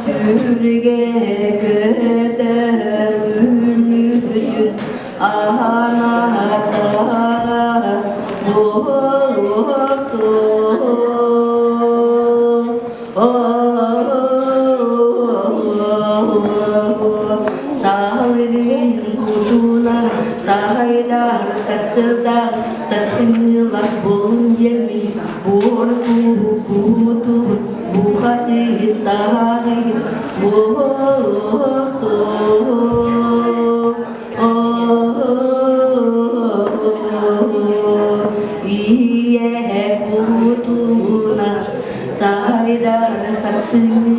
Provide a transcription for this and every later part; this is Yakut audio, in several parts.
Сүргэ көтөҕүллүбүтүн аһаната Саалыгын кутуна сахайдар сарсырдар сарсыҥҥылар буолун диэммин буор куутун бухатыыр таһаарыыр буолуохтун Ийэ кутуна сайдар сарсыҥҥы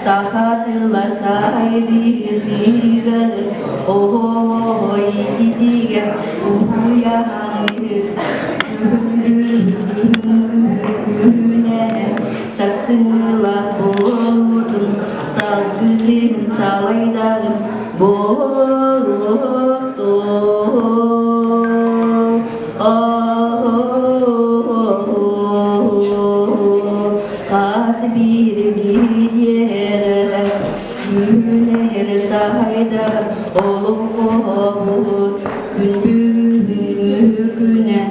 саха тыла сайдыытыгар ой ититигэр уһуйаҥҥыт күнэ сарсыҥҥылаах буолуутун салгытын салайдаҕын буолуохтун Хас биирдиириэҕэ үүнэр сайдар олоҥхобут күн бүгүҥҥү күнэ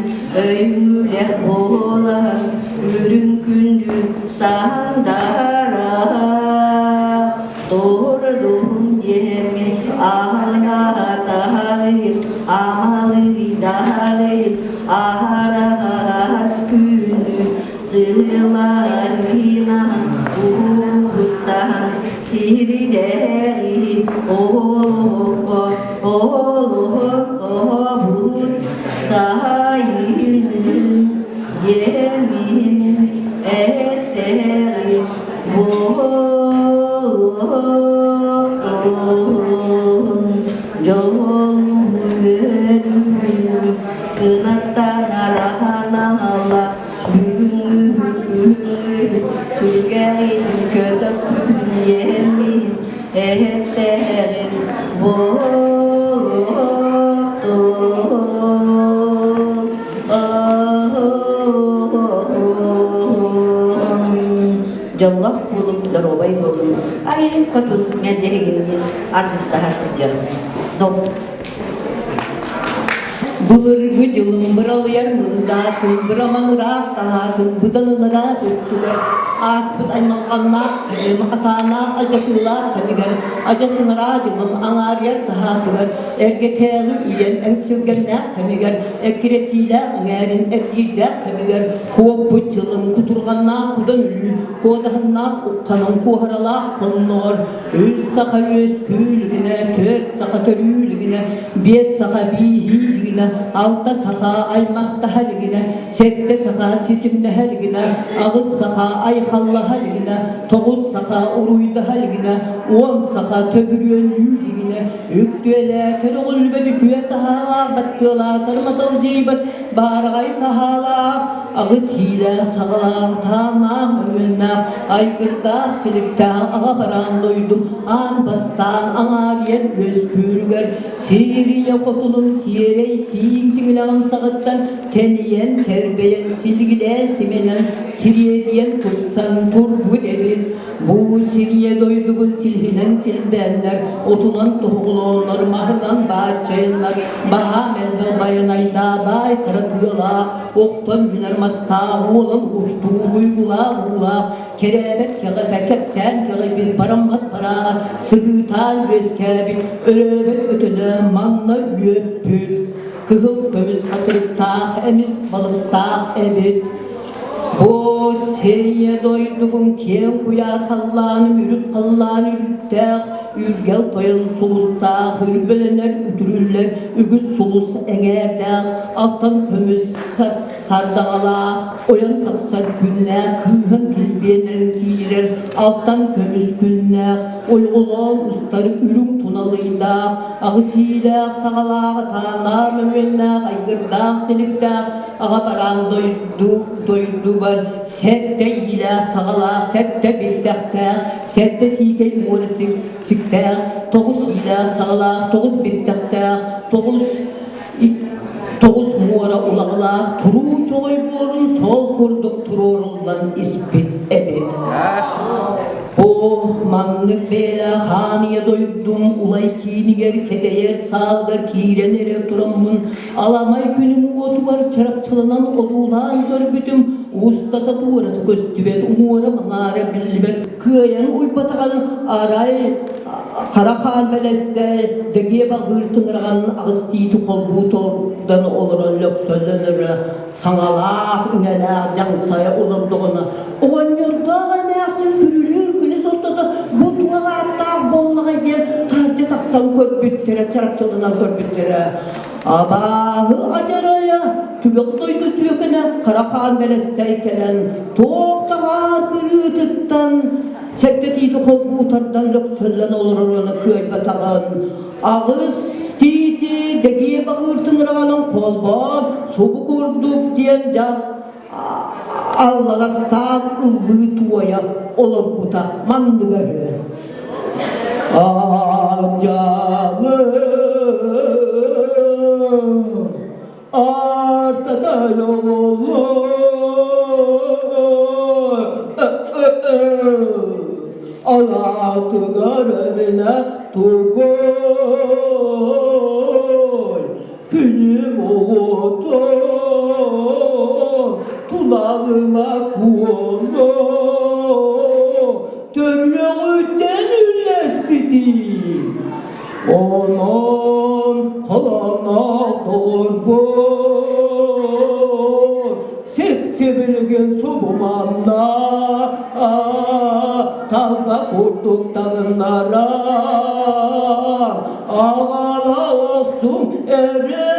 өйүлэх буолан үрүҥ күндү сандара Тордум диэммин аһатаайым, аалыйдаайым, аһарас күнү сылайынан угуттан сирдээри олоххо олоххобут сайынын диэммин этэрим Дьолун кынаттан араһаналах бүгүҥҥү сүргэҕин көтөхпүн иэммин эһэттэҕим буолуохтун Дьоллоох буолуҥ, доруобай буолуҥ, айыһыт хотун мэлдьэһигинниин аргыстаһа сылдьыахпыт. Дом! Былыргы дьылым быралыйар мындаатын, быраман ыраах таһаатын, быдан ыраах өттүгэр ааспыт аймалҕаннаах кэмим, атааннаах алдьатыылаах кэмигэр, адьас ыҥыраа дьылым аҥаарыйар таһаатыгар, эргэтээҕи үйэм эҥсилгэннээх кэмигэр, эккирэтиилээх эҥээрин эргиирдээх кэмигэр Куоппут дьылым кутурҕаннаах кудан өлүү, куодаһыннаах ухханын куоһаралаах хонноҕор, үс саха үөскүүлүгүнэ, түөрт саха төрүүлүгүнэ, биэс саха бииһиилигинэ, алта саха аймахтаһа илигинэ, сэттэ саха ситимнэһэ илигинэ, аҕыс саха айхаллаһа илигинэ, тоҕус саха уруйдаһа илигинэ, уон саха төбүрүөннүү илигинэ, үктүөлээтэр оҕуллубат үтүө таһаалаах баттыалаатар маталдьыйбат баараҕай таһаалаах, аҕыс иилээх саҕалаах, тааннаах мөҥүөннээх, айгырдаах силиктээх аҕа бараан дойдум аан бастаан аҥаарыйан үөскүүрүгэр Сиирийэ хотунум сиэрэй тииҥ тиҥилэҕин саҕыттан тэнийэн, тэрбэйэн, силигилээн симэнэн, сириэдийэн тупсан турбут эбит. Бу сирийэ дойдугун силиһинэн силбээннэр, отунан тоһоҕолооннор, маһынан бааччайаннар, баһаам элбэх байанайдаа баай хара тыалаах, охтон үүнэр мастаах, уолан уттуур уйгулаах уулаах, кэрээбэт кэҕэтэ, кэпсээн кэҕийбит бараммат барааҕа, сыгыытаан үөскээбит, өрөөбөт өтөнө манна үөппүт, кыһыл көмүс хатырыктаах, эмис балыктаах эбит. Бу сирийэ дойдугун киэҥ куйаар халлааным үрүт халлаан үрүттээх, үргэл тойон сулустаах, үрбэлэнэр үтүрүллэр үгүс сулус эҥээрдээх, алтан көмүс сардаҥалаах, ойон тахсар күннээх, кыыһын килбиэннэрин киирэр алтан көмүс күннээх, ойоҕолоон устар үрүҥ туналыйдаах, аҕыс иилээх саҕалаах, тааннаах мөҥүөннээх, айгырдаах силиктээх, аҕа бараан дойду дойдубар. дойдубар сэттэ иилээх-саҕалаах, сэттэ биттэхтээх, сэттэ сиикэй муора сиктээх, тоҕус иилээх-саҕалаах, тоҕус биттэхтээх, тоҕус тоҕус муора улаҕалаах туруу чоҕой буорун сол курдук туруоруллан испит эбит. Оо, маннык бэйэлээх хааныйа дойдум улай киинигэр кэдэйэр саалыгар киирэн эрэ тураммын аламай күнүм уотугар чарапчыланан одуулаан көрбүтүм устата туората көстүбэт уҥуора маҥаара биллибэт кыайан уйбатаҕын арай хара хаан бэлэстэ дэгиэ баҕыыр тыҥыраҕын аҕыс тиити холбуу тордан олорон лөксөллөнөрө саҥалаах иҥэлээх дьаҥсайа олордоҕуна оҕонньордоох эмээхсин күрүлүүр күнүс ортото бу туох ааттаах буоллаҕай диэн таһырдьа тахсан көрбүттэрэ чарапчыланан көрбүттэрэ абааһы адьарайа түгэх дойду түөкүнэ хара хаан бэлэстэй кэлэн туох таҕаар кырыытыттан сэттэ тиити холбуу тардан лөксөллөн олорорун кыайбатаҕын аҕыс тиити дэгиэ баҕыыр тыҥыраҕынан холбоон субу курдук диэн дьа алларастаан ыллыы туойа олорбута манныга үһү Ардьалы артатай Алаатыгар эминэ тугуй күнүм уотун туналыма куону төрүөҕүттэн үллэспитим Онон холоноох доҕорбут сип-сибилигин субуманна талба курдук таҥыннаран аҕала охсуҥ эрэ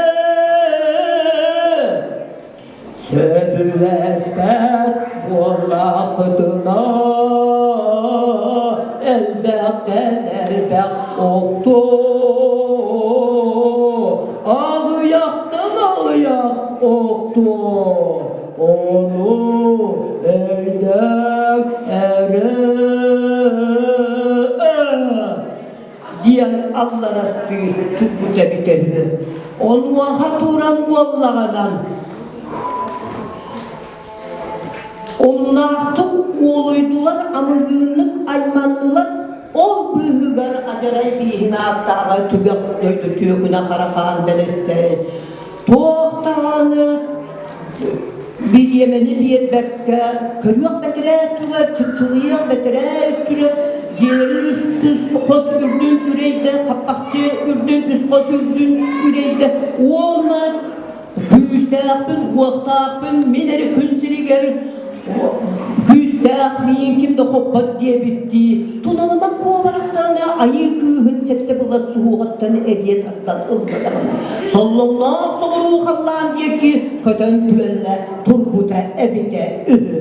Сөбүлэспэт буоллаххытына элбэхтэн элбэх охту аҕыйахтан аҕыйах охту ону өйдөөн эрэ диэн алларастыы турбута эбитэ үһү. Онуоха туран буоллаҕына, умнаахтык уолуйдулар, амырыыннык айманнылар, ол быыһыгар адьарай бииһин ааттааҕа түгэх дойду түөкүнэ хара хаан бэлэстэй туох даҕаны бириэмэни биэрбэккэ көрүөх бэтэрээ өттүгэр чыпчылыйыах бэтэрээ өттүгэр дьиэлэрин үс хос үрдүн үрэйдэ хаппахчы үрдүн үс хос үрдүн үрэйдэ уонна күүстээхпин уохтаахпын мин эрэ күн сиригэр күүстээх миин ким да хоппот диэбиттии туналыма куобарахсааны айыы кыыһын сэттэ былас суһуоҕуттан эрийэ тардан ылбатаҕына соллоҥноох соҕуруу халлаан диэки көтөн түөллэ турбута эбитэ үһү.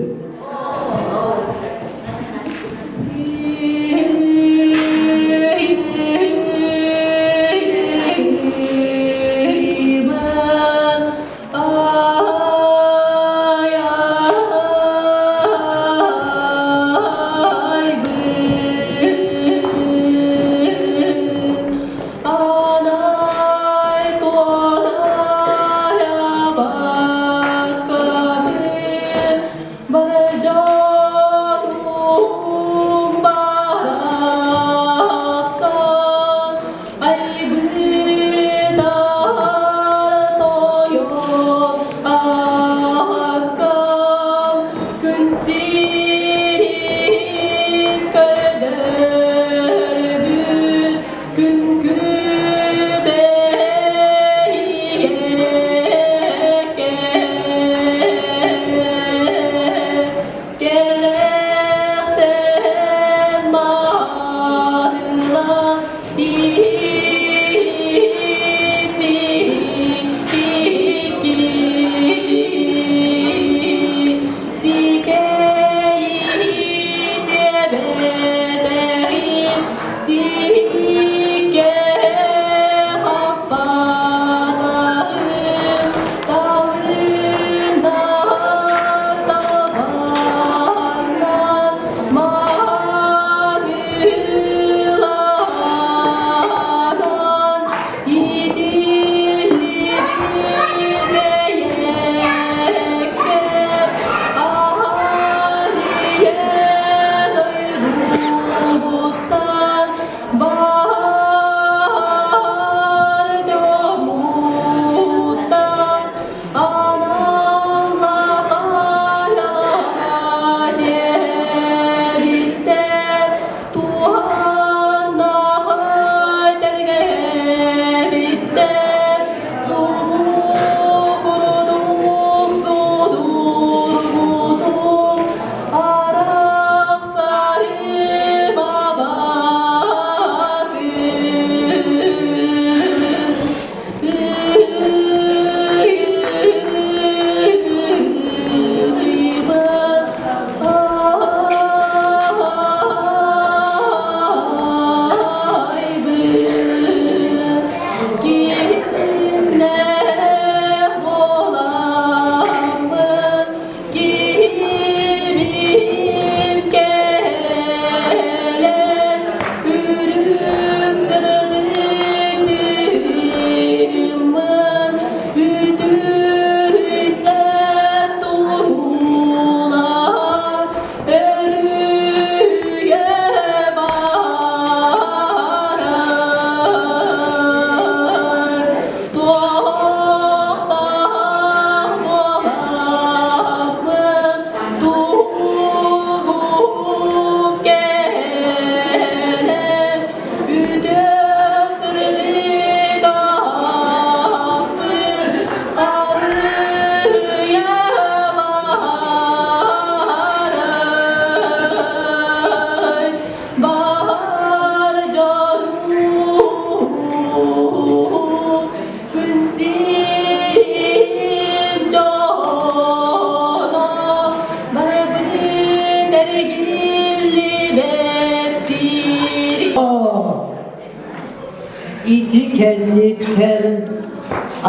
Ити кэнниттэн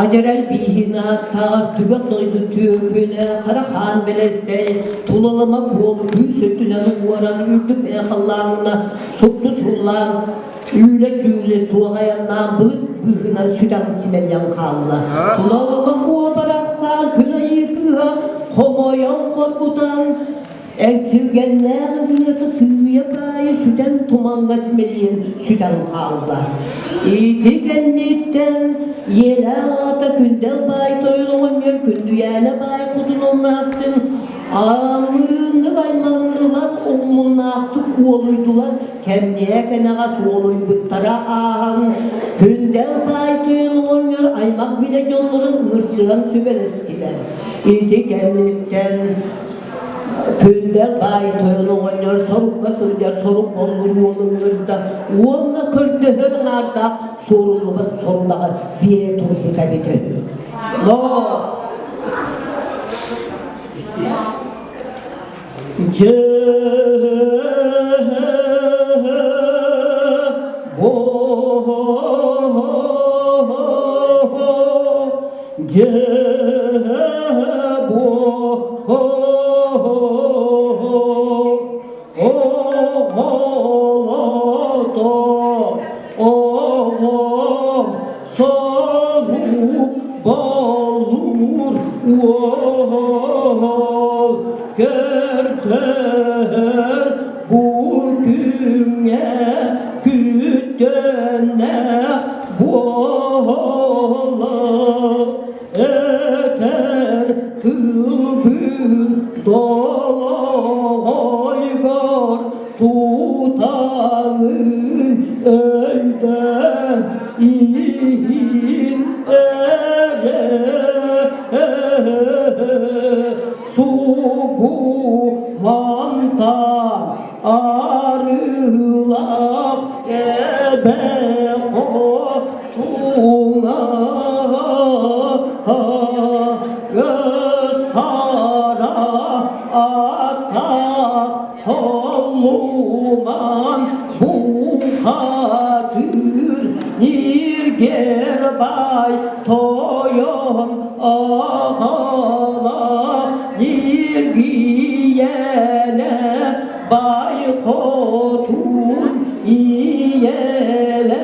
адьарай бииһин ааттааҕа түгэх дойду түөкүнэ хара хаан бэлэстэй тулалама буол күүс өттүнэн уоран үрдүк халлааҥҥына супту суллаан Үлэ-дьүүлэ суох айаннаан былыт быыһынан сүтэн симэлийэн хаалла. Тулалыма куо барахсан күн айыы кыыһа хомойон хоргутан эҥсилгэннээх ырыата сыыйа-баайа сүтэн тумаҥҥа симэлийэн сүтэн хаалла. Ити кэнниттэн Еле аҕата Күндэл баай тойон оҕонньор Күндүйээнэ баай хотун оммаахсын Амырыыннык айманнылар, омуннаахтык уолуйдулар, кэмниэ кэнэҕэс уолуйбуттара ааһан, Күндэл баай тойон оҕонньор аймах билэ дьоннорун ыҥырсыһан сүбэлэстилэр. Ити кэнниттэн Күндэл баай тойон оҕонньор сорукка сылдьар сорук боллур уолу ыҥырда уонна көрдөһөр аҥаардаах суоруллубат сорудаҕы биэрэ турбута эбитэ үһү. Ноо! Дьэ, бо, дьэ, бо, оҕолото, оҕом сорук боллур уол көрдөр бу күҥҥэ күттөннөх буола Өтөр тылбын долоҕойгор тутаҥын өйдөөн иһин эрэ субу мантан арыылаах эбэ хотуҥа Көс хара атах толлуман бухатыр ниргер бай тойон аҕалах ниргийэне бай хотун ийэлэх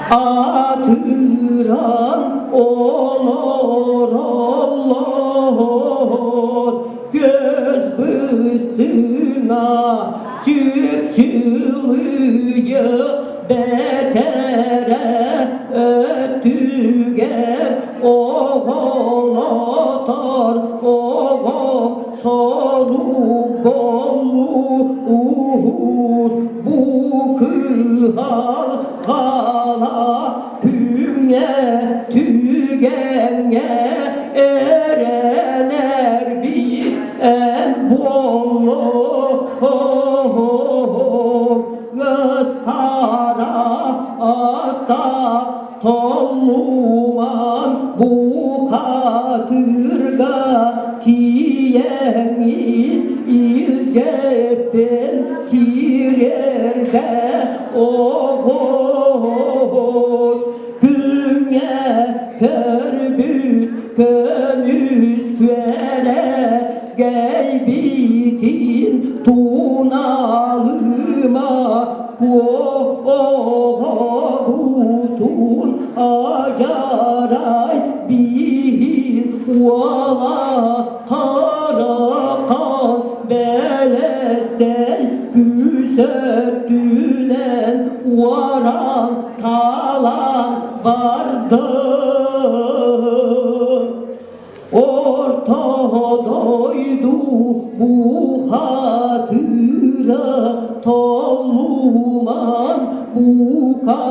Атыран олороллор көз быстына чыпчылыйа бэтэрэ өттүгэр оҕолотор оҕом сорук боллуур бу кыһал Хала күҥҥэ түгэҥҥэ эрэнэр биир эн буоллум Өс хара ата толлуман бухатырга тиийэҥин илдьэппин киирэргэ Оҕус күҥҥэ көрбүт көмүс күөрэ гәйбитин туналыма куоҕобутун ажарай биһин уола Харакан бэлэстэй күүс өттүнэн уоран талан барды. Орто дойду бухатыра толлуман бука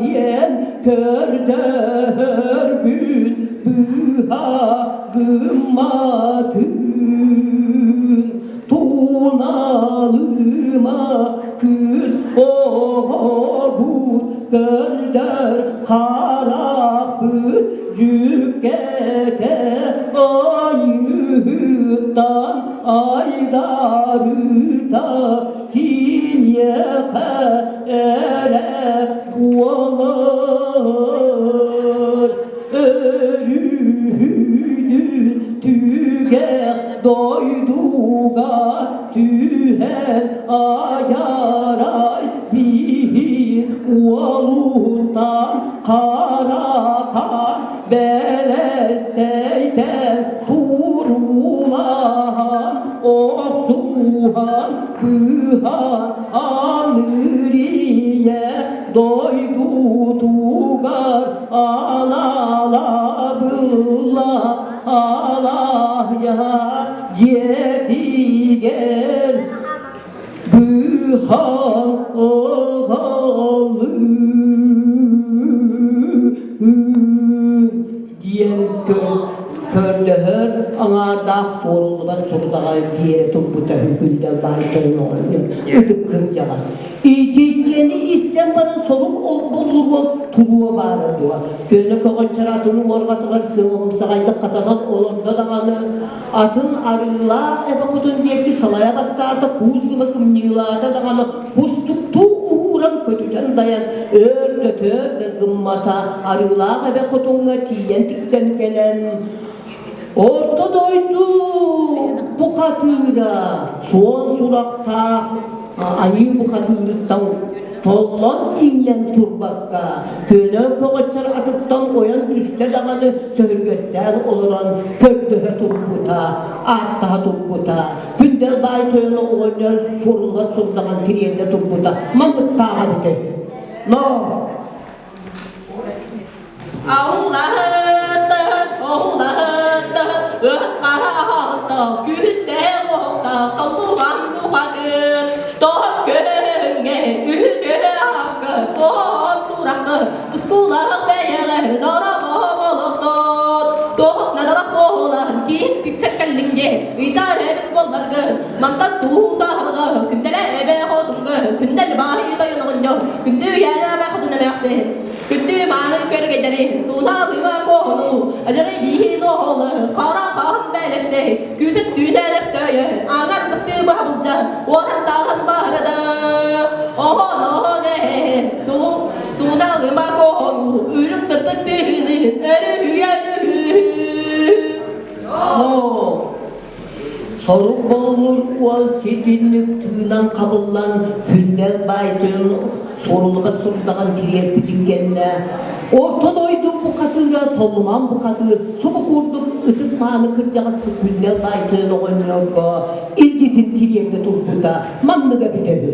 диэн көрдөһөрбүн быһа гымматын туналыма кыыс оҕобут көрдөр харахпыт дьүккэтэ айыыттан айдарыта киниэхэ эрэ буолар. Өрүһүнүн түгэх дойдуга түһэн адьарай биһин уолуттан Карахан бэлэстэйтэн туруулаһан охсуһан быһан анырия дойдутугар аналабыллах алаһья дьиэтигэр быһан аҕалыы диэн көрдөһөр аҥаардаах суоруллубат сурудаҕа биэрэ турбута үкүндэл баай тойон оҕонньор ытык кырдьаҕас итиччэни истэн баран сорук олбуллуруон туруо баара дуо көнө көҕөччөр атын уорҕатыгар сымсаҕайдык хатанан олордо даҕаны Атын арыылаах эбэ хотун диэки салайа баттаата, куус гына кымньыылаата даҕаны кустуктуу уһууран көтүтэн дайан өөр да төр да гыммата, арыылаах эбэ хотуҥҥа тиийэн тиксэн кэлэн Орто дойду бухатыыра суон сурахтаах айыы бухатыырыттан толлон иҥнэн турбакка, көнө көҕөччөр атыттан ойон түстэ даҕаны сөһүргэстээн олорон көрдөһө турбута, ааттаһа турбута, Күндэл баай тойоно оҕонньор сурулла сурдаҕан тириэрдэ турбута манныктааҕа эбитэ үһү. Но Аулаһыттан, оһулаһыттан, ыас хара аһаҕыттан, күүстээх уохтаах толлуган бухатыыр, тоһон көҥҥэ үтүө акка суон сурахтар, тускулаах бэйэҕэр доробо олохтон, тоһох надалах буолан киин киксэр кэллиҥ дьэ, ыйтар эбит буолларгын, мантан туу саһарга, күндэлэ эбэ хотуҥҥа, күндэл баайы тойон оҕонньор, күндү үйээнэ эбэ хотун эмээхсин, Күндү мааны көрүгэйдэри, тууна-лыма куоһуну, адьарай бииһин оһолу, хара хаһан бэлэстэй, күүсүн түүнээлэр төйө, ааҥар тастыы баһабылдьа, уоһан таалан баһырада. Оһон, оһон, ээ, тууна-лыма куоһуну, үрүҥ сырдык тыһыны, өрүһүйэн үһү. Сорук боллур уол ситинник тыынан хабыллан Күндэл баайтын суоруллубат сурдаҕын тириэрпитин кэннэ Орто дойду бухатыыра Толуман бухатыыр субу курдук ытык мааны кырдьаҕас Күндэл баайтын оҕонньорго илдьитин тириэрдэ турбута маннык эбитэ үһү.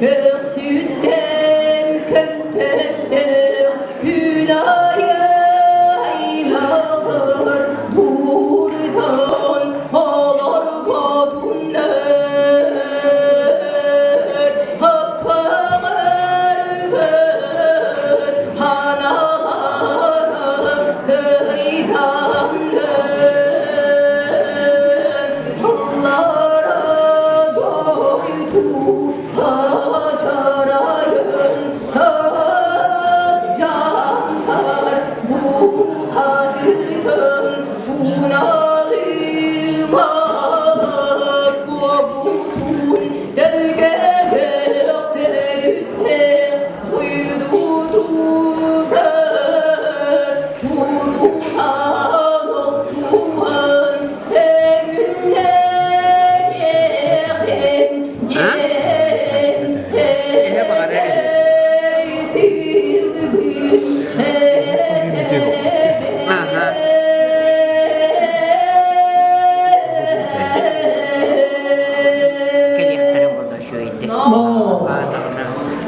Көрсүттэн көмтөстөр күн аймағыр турдан олорботуннар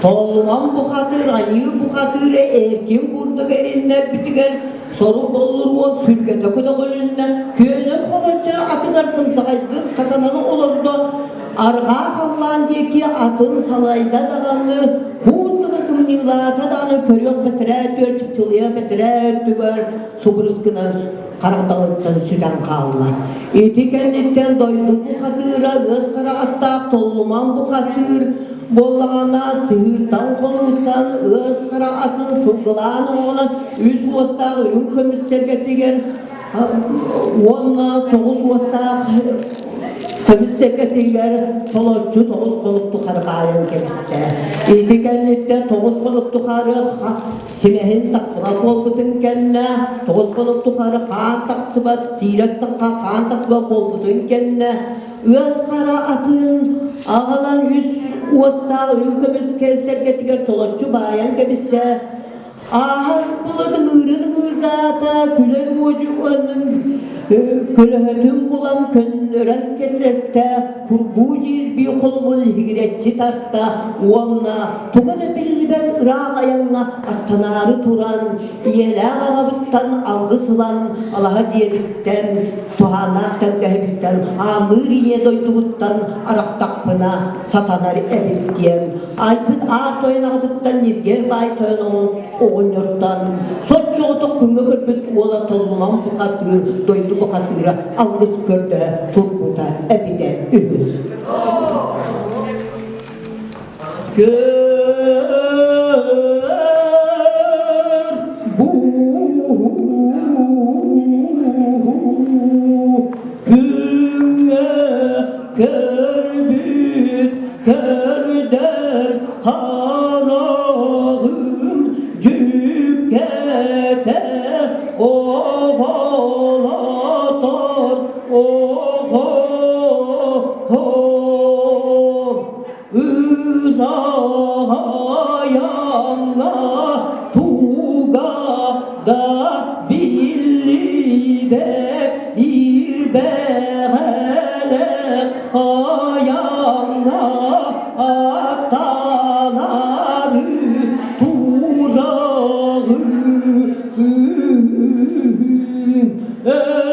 Толлуман бухатыыр, айыы бухатыыра эркин курдук эриннэрбитигэр сорук боллур уол сүргэтэ көтөҕүлүннэ, күөнүн хобоччор атыгар сымсаҕайдык хатанан олордо, арҕаа халлаан диэки атын салайда даҕаны, куустана кымньыылаата даҕаны көрүөх бэтэрээ өттүгэр чыпчылыйа бэтэрээ өттүгэр субурус гынан харах далыттан сүтэн хаалла. Ити кэнниттэн дойду бухатыыра ыас хара аттаах Толлуман бухатыыр буоллаҕына сыһыыттан хонууттан ыас хара атын сылгылаан оҕолон үс уостаах үрүҥ көмүс сэргэтигэр уонна тоҕус уостаах көмүс сэргэтигэр толоччу тоҕус хонук тухары баайан кэбистэ. Ити кэнниттэн тоҕус хонук тухары Симэһин тахсыбат буолбутун кэннэ, тоҕус хонук тухары хаан тахсыбат, сиирэх тахха хаан тахсыбат буолбутун кэннэ, ыас хара атын аҕалан үс уостаах үрүҥ көмүскэл сэргэтигэр толоччу баайан кэбистэ. Ааһар былыт ыҥыырын ыҥыырдаата, күлэр муодьугунун көлөһөтүн булан көннөрөн кэллэртэ, курбуу дьиирбии холумун лиһигирэччи тарта уонна туга да биллибэт ыраах айаҥҥа аттанаары туран, ийэлээх аҕабыттан алгыс ылан, алаһа дьиэбиттэн, туһааннаах тэлгэһэбиттэн, аанныыр ийэ дойдубуттан арахтахпына сатанар эбит диэн, айбыт аар тойон аҕатыттан ньиргиэр баай тойон оҕонньортон соччоҕотох күҥҥэ көрбүт уола Толлуман бухатыыр, дойду бухатыыра алгыс көрдөһө турбута эбитэ үһү. Көр бу күҥҥэ көрбүт көрдөр хараҕым дьүккэтэ оҕолотор оҕо Ырайаҥҥа туга да биллибэт ирбэҕэлэх айаҥҥа аттанары тураҕын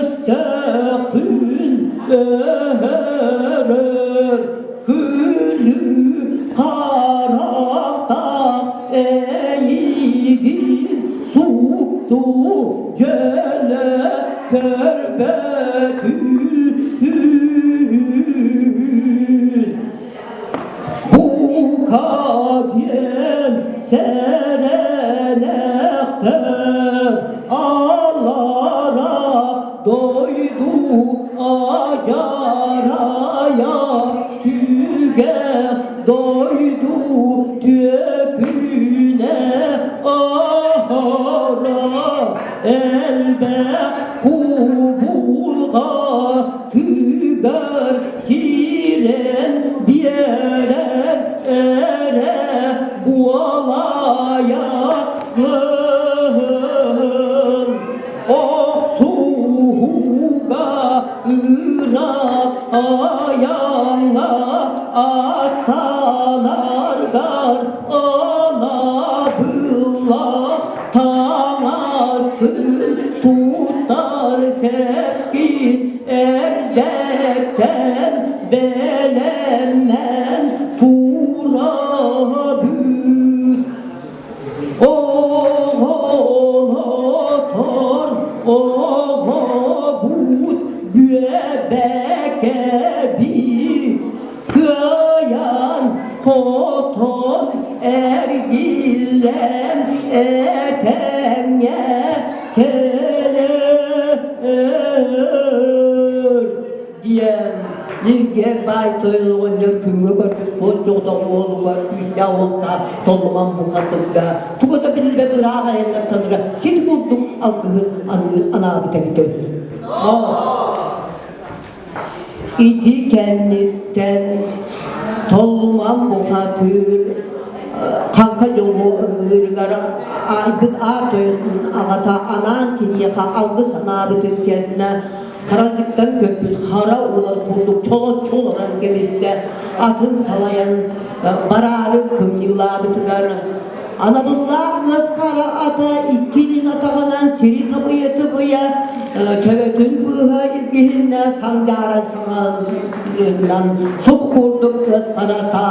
өстөөххүн өһөрөр Күлүү харахтаах эйигин супту дьөлө көрбөтүн. Бука диэн сэрэнэхтэр аллара дойду адьарайа түгэ дойду түөкүнэ аһара элбэх кубулҕа тыгар киирэн биэрэр эрэ буолайа Охсуһууга ыраах айаҥҥа аттанаргар анабыллаах таҥаскын туттар сэпкин эрдэттэн бэлэмнэн турабыт. Оҕолотор оҕобут бүөбэкэбит кыайан хотон эргиллэн этэҥҥэ кэлэр диэн Ньиргиэр баай тойон оҕонньор күҥҥэ көрбүт суот дьоҕдох уолугар күүстээх уолтаах Толлуман бухатырга туга да биллибэт ыраах айаннартан ыра сити курдук алгыһы анаабыт эбитэ үһү. Ити кэнниттэн Толлуман бухатыыр хаҥха дьоҥҥо ыҥыырыгар айбыт аар тойон аҕата анаан киниэхэ алгыс анаабытын кэннэ Харалдьыктан көппүт хара улар курдук чолоччу олорон кэбистэ, атын салайан бараары кымньыылаабытыгар. Анабыллаах ыас хара ата икки илин атаҕынан сири табыйа-табыйа төбөтүн быыһа илгиһиннэ сандааран саҥарынан субу курдук ыас харата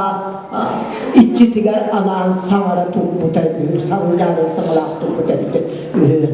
иччитигэр анаан саҥара турбута үһү, сандааран саҥалаах турбута эбитэ үһү.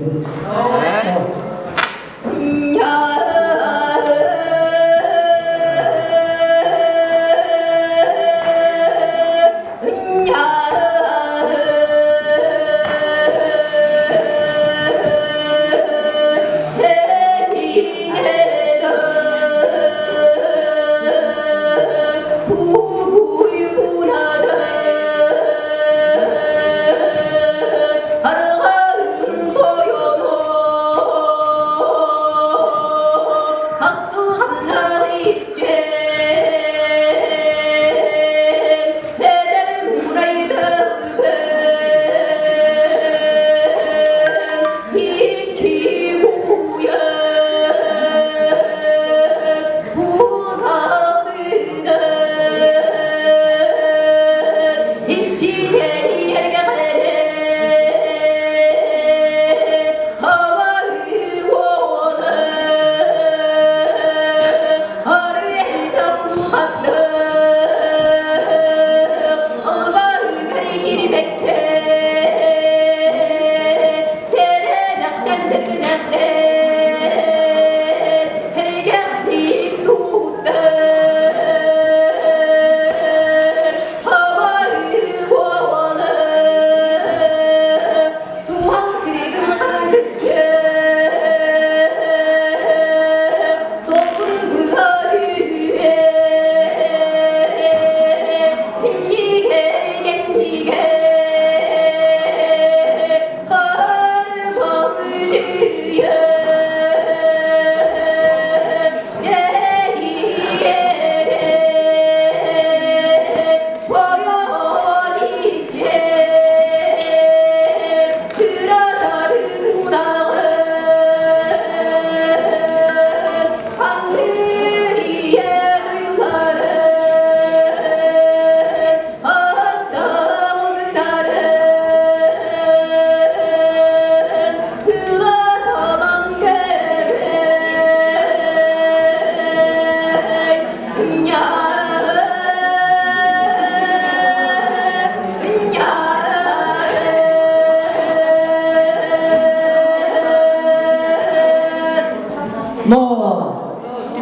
Но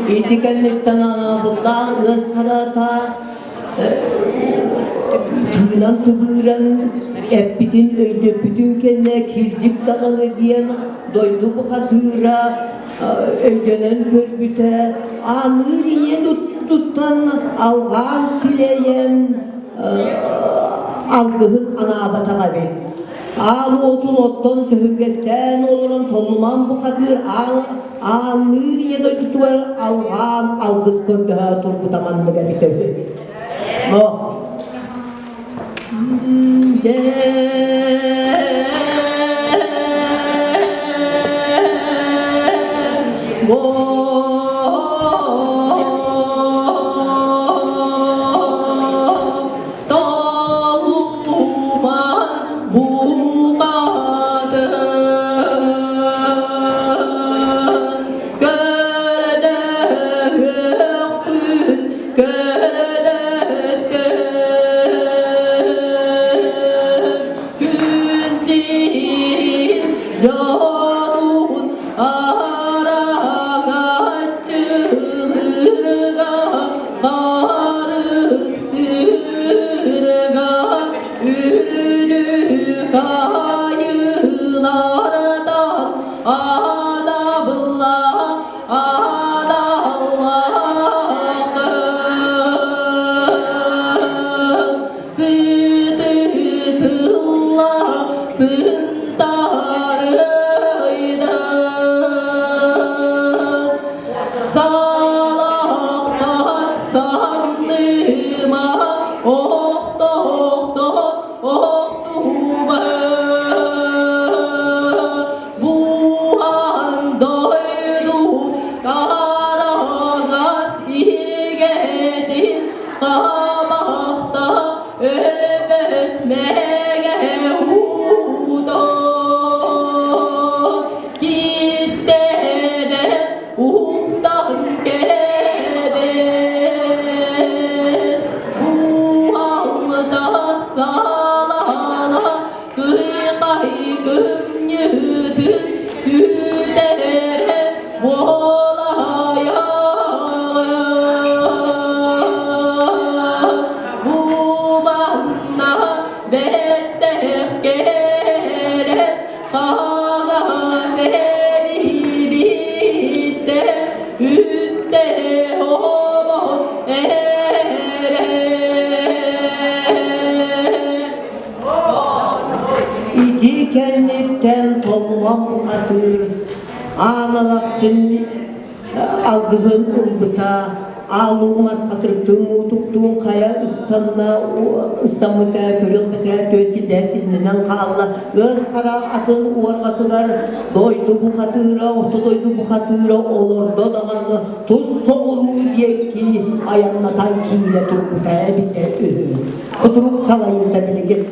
ити кэнниттэн анаабыллаах ыас харата тыынан тыбыыран эппитин өйдөппүтүн кэннэ кирдик даҕаны диэн дойду бухатыыра өйдөнөн көрбүтэ аныыр ийэ туттан алҕаан силэйэн алгыһын анаабатах эбит. Аал уотун оттон сөһүргэстээн олорон толлуман бухатыыр аан аанныыр ийэ дойдутугар алҕаан алгыс көрдөһө турбута маннык эбитэ үһү. Но Күн сирин дьонун араҥаччылыы. Аан Алахчын алгыһын ылбыта, аалуу мас хатырыктыын муутуктуун хайа ыстанна ыстаммыта, көрүөх бэтэрээ түөс сирдээн синнэнэн хаалла, ыас хара атын уорҕатыгар дойду бухатыыра, орто дойду бухатыыра олордо даҕаны тус соҕуруу диэки айаннатан киирэ турбута эбитэ үһү. Кутурук салайыыта билигин.